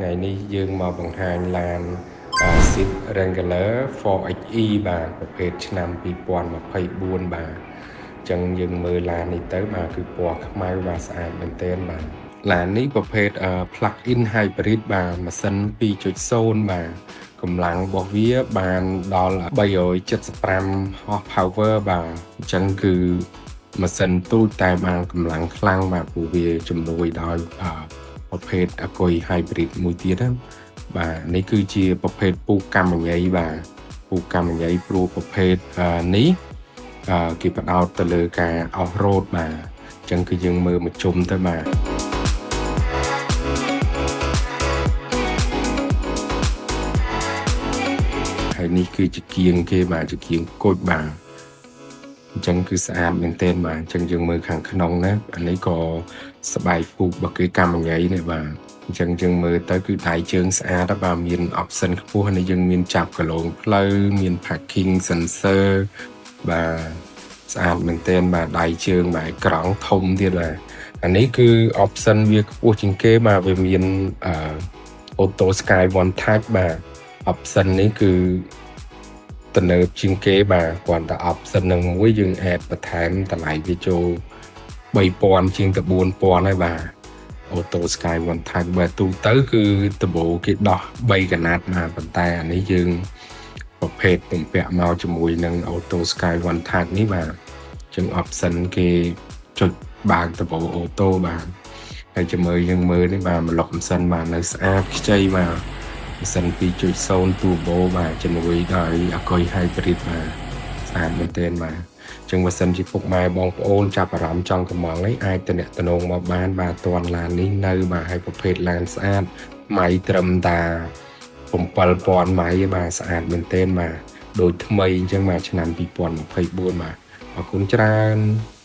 ថ្ងៃនេះយើងមកបង្ហាញឡាន Jeep Wrangler 4xe បាទប្រភេទឆ្នាំ2024បាទអញ្ចឹងយើងមើលឡាននេះទៅបាទគឺពណ៌ខ្មៅបាទស្អាតមែនទែនបាទឡាននេះប្រភេទ plug-in hybrid បាទម៉ាស៊ីន2.0បាទកម្លាំងរបស់វាបានដល់375 horsepower បាទអញ្ចឹងគឺម៉ាស៊ីនទូចតែបានកម្លាំងខ្លាំងបាទព្រោះវាជំនួយដោយប្រភេទអាគុយ hybrid មួយទៀតណាបាទនេះគឺជាប្រភេទពូកកម្មញ្ញីបាទពូកកម្មញ្ញីព្រោះប្រភេទនេះគេផ្ដោតទៅលើការ off road បាទអញ្ចឹងគឺយើងមើលមកជុំទៅបាទហើយនេះគឺជាគៀងគេបាទជាគៀងគុជបាទអញ្ចឹងគឺស្អាតមែនទែនបាទអញ្ចឹងយើងមើលខាងក្នុងណាអានេះក៏ស្បែកពូករបស់គេកម្មញ្ញីនេះបាទអញ្ចឹងយើងមើលទៅគឺដៃជើងស្អាតបាទមាន option ខ្ពស់នេះយើងមានចាប់គន្លងផ្លូវមាន parking sensor បាទស្អាតមែនទែនបាទដៃជើងបាទអេក្រង់ធំទៀតបាទអានេះគឺ option វាខ្ពស់ជាងគេបាទវាមានអឺ Auto Sky One Touch បាទ option នេះគឺទំនើបជាងគេបាទគ្រាន់តែ option នឹងមួយយើង add បន្ថែមតម្លៃវាចូល3000ជាងទៅ4000ហើយបាទ Auto Sky One Touch បាទទូទៅគឺដំបូងគេដោះ3កណាត់បាទប៉ុន្តែអានេះយើងប្រភេទបំពាក់មកជាមួយនឹង Auto Sky One Touch នេះបាទចឹង option គេចុចបើកដំបូង auto បាទហើយចាំមើលយើងមើលនេះបាទម្លុកម៉ាស៊ីនបាទនៅស្អាតខ្ចីបាទម៉ាស៊ីន2.0 turbo បាទជំនួយដោយអាគុយ hybrid បាទស្អាតមែនទែនបាទចឹងបើសិនជាពុកម៉ែបងប្អូនចាប់អារម្មណ៍ចង់កម្មង់អីអាចតំណតំណងមកបានបាទតន់ឡាននេះនៅបាទហើយប្រភេទឡានស្អាតម៉ៃត្រឹមតា7000ម៉ៃបាទស្អាតមែនទែនបាទដូចថ្មីអញ្ចឹងបាទឆ្នាំ2024បាទអរគុណច្រើន។